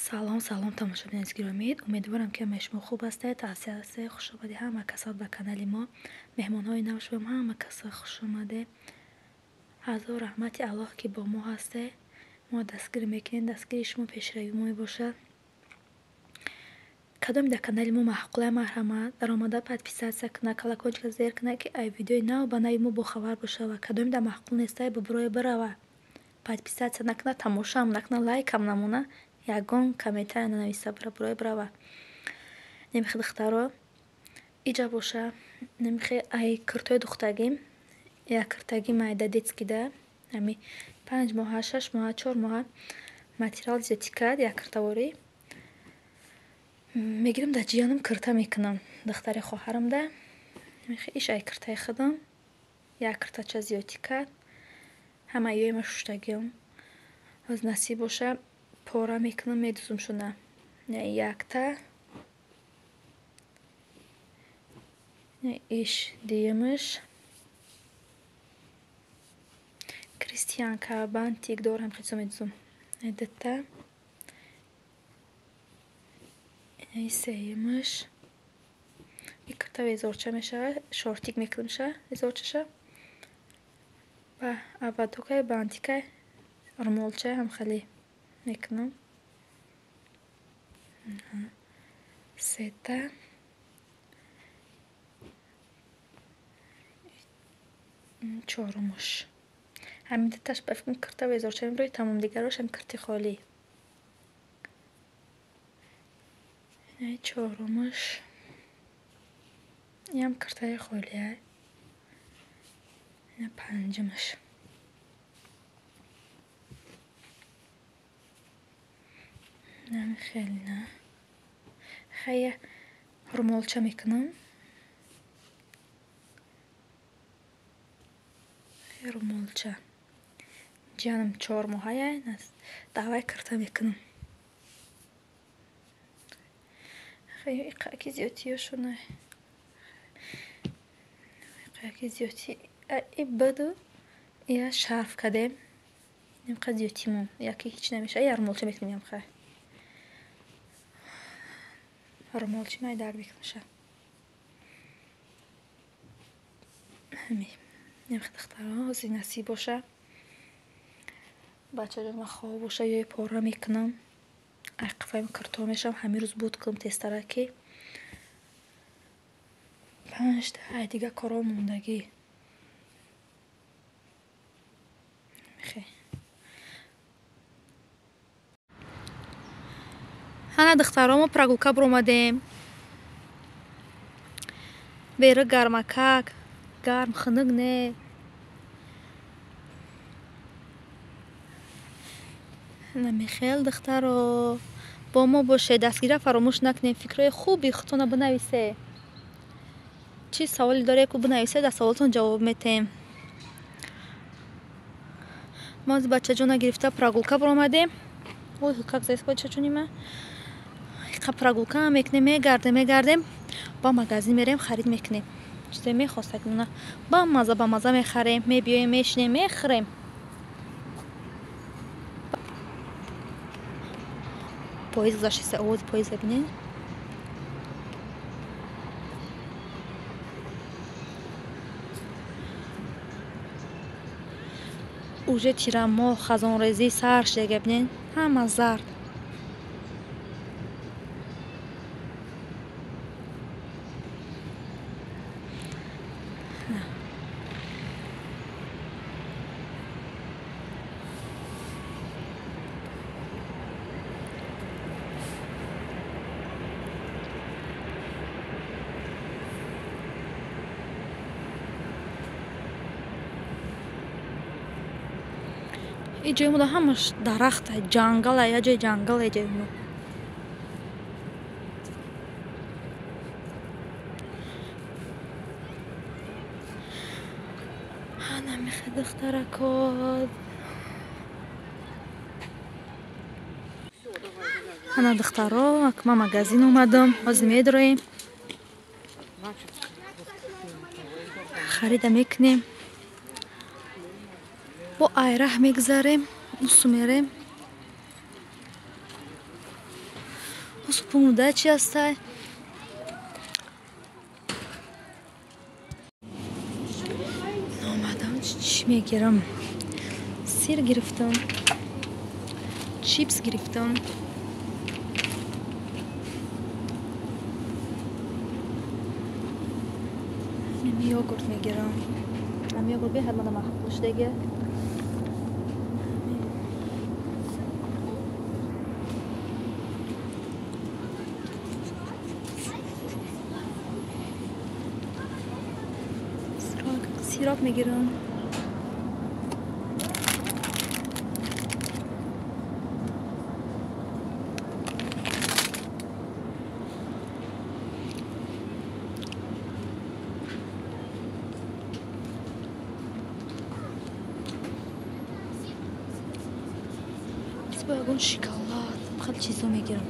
Салом, салом, тамошобинони гиромӣ. Умедворам, ки ҳамаи шумо хуб ҳастед, тавсия ҳастед. Хуш омадед ҳама касот ба канали мо. Меҳмонҳои нав шумо ҳама касо хуш омадед. Ҳазор раҳмати Аллоҳ, ки бо мо ҳастед. Мо дастгирӣ мекунем, дастгирии шумо пешравии мо мебошад. Кадоме дар канали мо маъқулай, марҳамат, даромада подписаться кунад, колокольчика зер кунад, ки ай видеои нав ба нави мо бохабар бошад, ва кадоме дар маъқул нестай, бубурое бирава. Подписаться накунад, тамошоам накунад, лайкам намона, ягон комментария нанависа, бирое бирава. Немихе, духтаро, иҷа боша, немихе, ай киртои духтагим, як киртаги майда детский да, ами 5 моҳа, 6 моҳа, 4 моҳа материал зиёдтӣ кард, як киртаворӣ мегирам, дар ҷиянам кирта мекунам, духтари хоҳарам да. Иш ай киртаи худам як киртача зиёдтӣ кард. Ҳама ёема шуштагиам. Ҳоз насиб боша, пора мекунам, медузам шуна. Якта, иш дуюмаш, крестьянка, бантик дорам, хеле медузам. Дута, сеюмаш. И кирта везорча мешавад, шортик мекунамша, везорчаша ва ободокай, бантикай, румолча ҳам хеле мекунам. Сета, чорумаш. Ҳамин дуташ ба фикрам кирта везорча мебирои, тамом, дигарош ҳам кирти холӣ. Чорумаш, инам киртаи холия. Панҷумаш. Хеле на, хая румолча мекунам, румолча ҷиянам 4 моҳая, давай кирта мекунам. Иқаки зиёдтиёшона, иқаки зиёдти и буду, я шарф кардем, инқа зиёдтимон, яки ҳеч намеша, я румолча мекунем, хай румолчи майдаак мекунамша. Ҳами духтаро, ҳозир насиб боша, бачаҷонма хоб боша, ё пора мекунам, ай қафаим кирто мешавам. Ҳамин рӯз буд кунам тезтара, ки панҷта ай дига коро мондагӣ. Ҳана, духтаро, мо прогулка биромадем. Бери гармакак, гарм, хунук не. Намихел, духтаро, бо мо бошед, дастгирӣ фаромӯш накунед, фикрҳои хуби худтонро бинависед. Чӣ саволе доред, ку бинависед, дар саволатон ҷавоб метаҳем. Мо аз бачаҷона гирифта прогулка биромадем. Ой, как зайс, бачаҷони ма. Прогулка мекунем, мегардем, мегардем, ба магазин мерем, харид мекунем, чизе мехостагимона ба маза, ба маза мехарем, мебиёем, мешинем, мехӯрем. Поезд гузаштеста, овози поезда бинед. Уже тирамоҳ, хазонрезӣ сар шудага, бинед, ҳама зард. И ҷои мо ҳамаш дарахта, ҷангала, як ҷои ҷангала ҷои мо. Ҳанамихе, духтарако. Ана, духтаро, ак ма магазин омадам, ҳозир медроем, харида мекунем, бо айраҳ мегузарем, усу мерем. Пункт чи ҳастай? Омадам, чӣ мегирам? Сир гирифтам, чипс гирифтам. Йогурт мегирам. Ам йогурт беҳад мана маҳқул шудаги. Сироп мегирам. Бо ягон шоколад, хеле чизо мегирам.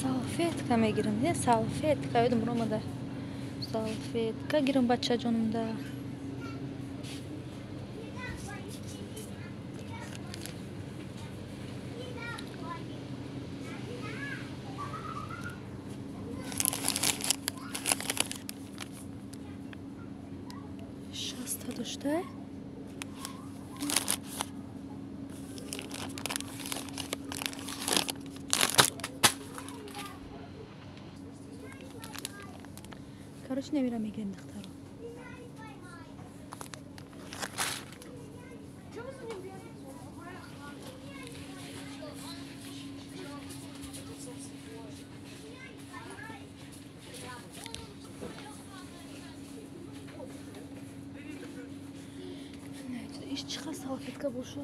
Салфетка мегирам, не салфетка, ёдам омада. Салфетка гирам бачаҷонумда. Шаста дошта. Короче, намира мегирем, духтаро. Иш чӣ салфетка боша?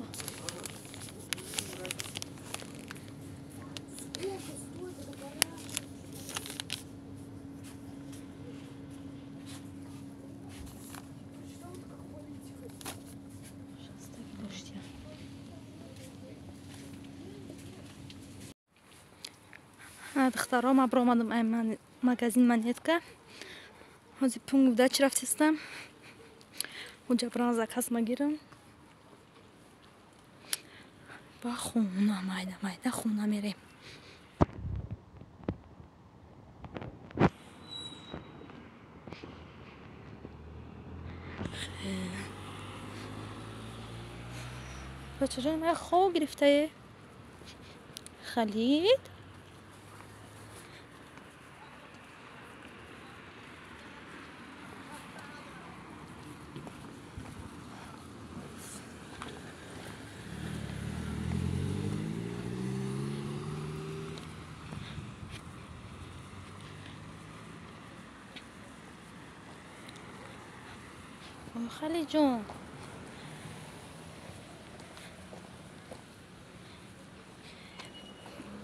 Духтаро, ман баромадам магазин Монетка. Ҳозир пункт дачи рафтистам. Унҷа барам заказ магирам. Ба хона, майда майда хона мерем. Бачаҷон, ман хоб гирифтае. Халид? Халид ҷон.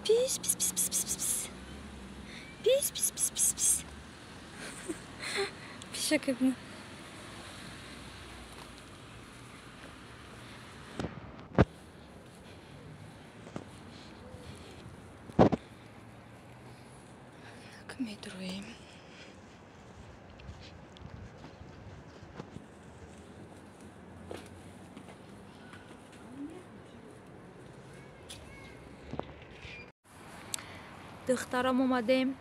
Пис пис пис пис пис пис. Пис пис пис пис пис. Пишак ибн. Так, медруем. Духтарам омадем,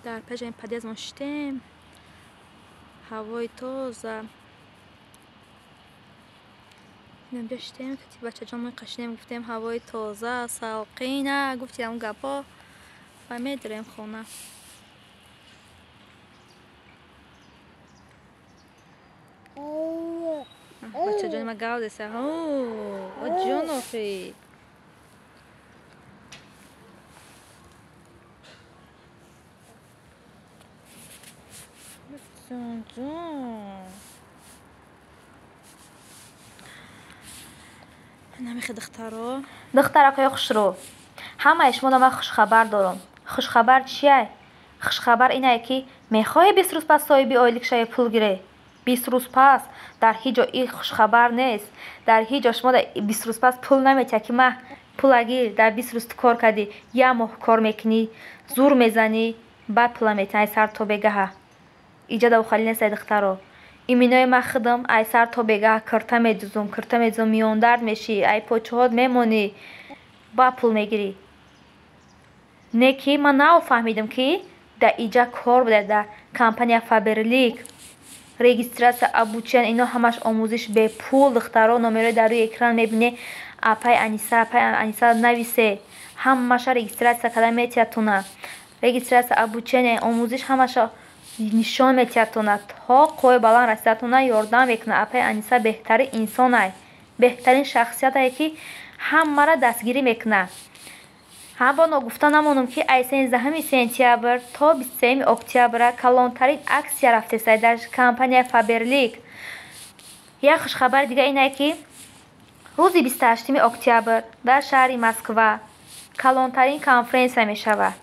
дар пеши подъездмон шиштем. Ҳавои тоза. Инамҷо шиштем, ки бачаҷонмон қашинем, гуфтем ҳавои тоза, салқина, гуфтем гапо ва медурем хона. Бачаҷони ма гав деса. О, ҷон охи. Духтаракҳои хушрӯ, ҳамаи шуморо ман хушхабар дорам. Хушхабар чиай? Хушхабар инае ки мехоҳӣ 20 рӯз пас соҳиби ойлик шавӣ, пул гирӣ. 20 рӯз пас дар ҳеҷ ҷо ин хушхабар нест. Дар ҳеҷ ҷо шумо 20 рӯз пас пул наметиҳад ки ма пула гир, дар 20 рӯз ту кор кардӣ, як моҳ кор мекунӣ, зур мезанӣ, баъд пула метиҳанд ай сар то бегаҳа. Иҷа давхалӣ нест ай духтаро. Иминои ма худам ай сар то бегаҳа кирта медузум, кирта медузум, миёндард мешӣ, ай почаҳот мемонӣ, баъд пул мегирӣ. Не ки ман нафаҳмидам ки дар иҷа кор буда, дар компания Фаберлик регистрация, обучение, ино ҳамаш омӯзиш бепул. Духтаро, номерои дар рӯи экран мебине, апай Аниса, апай Аниса нависе, ҳамаша регистрация карда метиҳадтуна. Регистрация, обучение, омӯзиш ҳамаша нишон метиҳадтуна, то қувваи баланд расидатуна ёрдам мекунад. Апай Аниса беҳтарин инсонай, беҳтарин шахсиятае ки ҳамаро дастгирӣ мекунад. Ҳам бо ногуфта намонам ки ай 13 сентябр то 23 октябра калонтарин аксия рафтеста дар компания Фаберлик. Як хушхабари дига инае ки рӯзи 28 октябр дар шаҳри Москва калонтарин конференсия мешавад.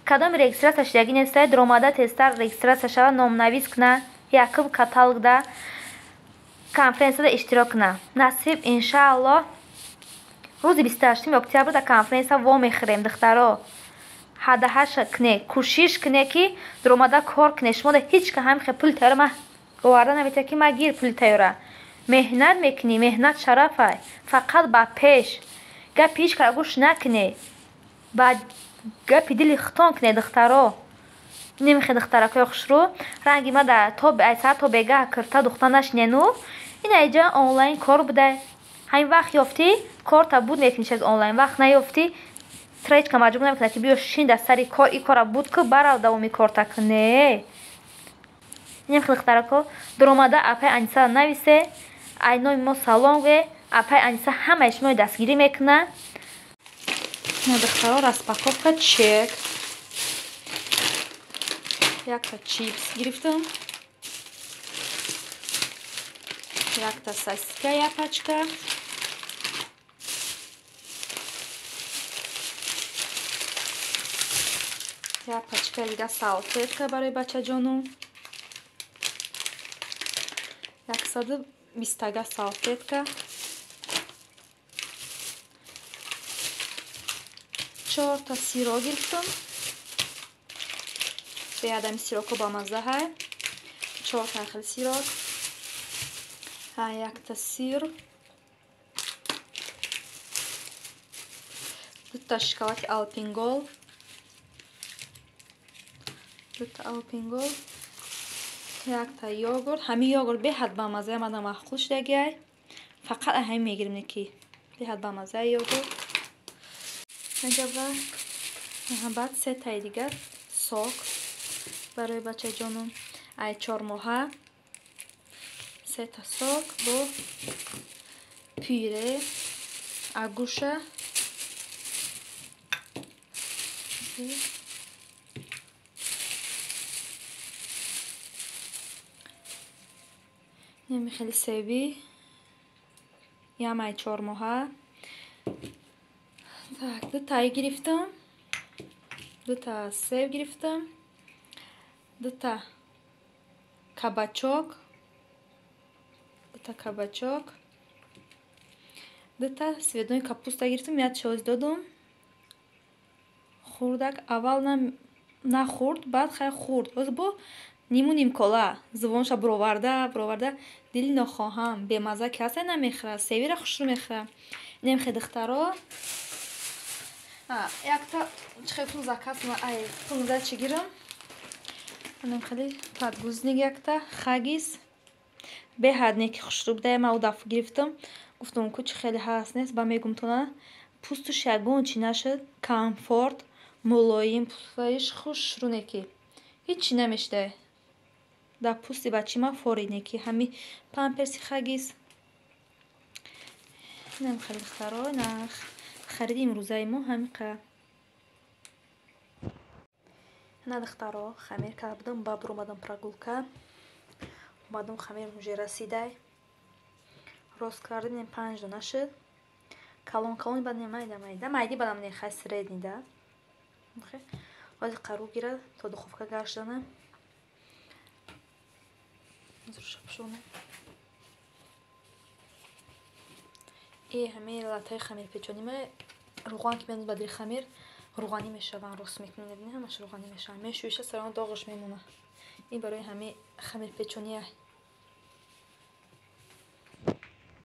Кадоми регистрация шудагӣ нестай, дуромада тезтар регистрация шавад, номнавис куна, якум каталогда конференсияда иштирок куна. Насиб иншааллоҳ рӯзи 28 октябр дар конференсия вомехӯрем. Духтаро, ҳадаҳаш куне, кӯшиш куне ки дуромада кор куне. Шумо да ҳеҷ ка ҳамихе пули тайёра ма оварда наметиҳад ки ма гир пули тайёра. Меҳнат мекунӣ, меҳнат шарафай, фақат ба пеш. Гапи ҳеҷ кара гӯш накунед, ба гапи дили худтон кунед, духтаро. Немихе духтаракои хушрӯ, ранги ма то ай сар то бегаҳ кирта духта нашинену. Ин айҷа онлайн кор будай. Ҳамин вақт ёфтӣ, корта буд мекунӣ через онлайн, вақт наёфтӣ, тра ҳеҷ ка маҷбур намекунад ки биё шин дар сари кор, ин кора буд ку, барав давоми корта кун. Не. Немихе духтарако, дуромада апай Аниса нависе, ай номи мо салом гӯе, апай Аниса ҳамаи шуморо дастгирӣ мекунад. На духтаро, распаковка чек. Якта чипс гирифтам. Якта сосиска, як пачка. Як пачка дига салфетка барои бачаҷону. 120 салфетка. 4 сиро гирифтам. Беадами сироко бамазза ҳай. 4 хел сирок. Якта сир. 2 шоколади Алпингол. 2 Алпингол. Якта йогурт. Ҳамин йогурт беҳад бамазза, мадам маъқул шудагиай. Фақат ҳамин мегирем ки беҳад бамазза йогурт. Аҷаба. Баъд 3 таи дигар сок барои бачаҷонум. Ай 4 моҳа. 3 та сок бо пюре, агуша. Неми хеле себи. Ям ай 4 моҳа. Так, 2 таи гирифтам. 2 та себ гирифтам. 2 та кабачок. 2 та кабачок. 2 та цветной капуста гирифтам, як чоз додум. Хурдак аввал нахӯрд, баъд хай хӯрд. Боз бо ниму нимкола зубонша бироварда, бироварда дили нохоҳам, бемазза ки ҳаст намехӯрад, севира хушрӯ мехӯрад. Немхе духтаро. Якта чихел пул заказ ай пул за чӣ гирам? Анам хеле подгузник якта хагис. Беҳад неки хушрӯ буда, ман ӯ дафъ гирифтам. Гуфтам ку чӣ хеле ҳаст нест, ба мегум тона пӯстуш ягон чӣ нашуд, комфорт, мулоим, пӯстаиш хушрӯ неки. Ҳеҷ чӣ намешуда. Дар пӯсти бачи ман форид неки. Ҳами памперси хагис. Инам хеле духтаро, нарх хариди имрӯзаи мо ҳамин қадр. На духтаро, хамир карда будам, ба буромадам прогулка. Омадам хамир уже расидай. Рост кардем, 5 дона шуд. Калон калон бад не майда майда. Майди бадам не хай средний да. Ҳозир қару гирад, то духовка гаштана. Зурша пушона. И ҳамаи латтаи хамирпечонима руған ки меандоз ба дили хамир, руғанӣ мешаванд, рост мекунӣ, мебинӣ, ҳамаш руғанӣ мешаванд. Мешӯиша, сари он доғаш мемонад. Ин барои ҳамаи хамирпечония.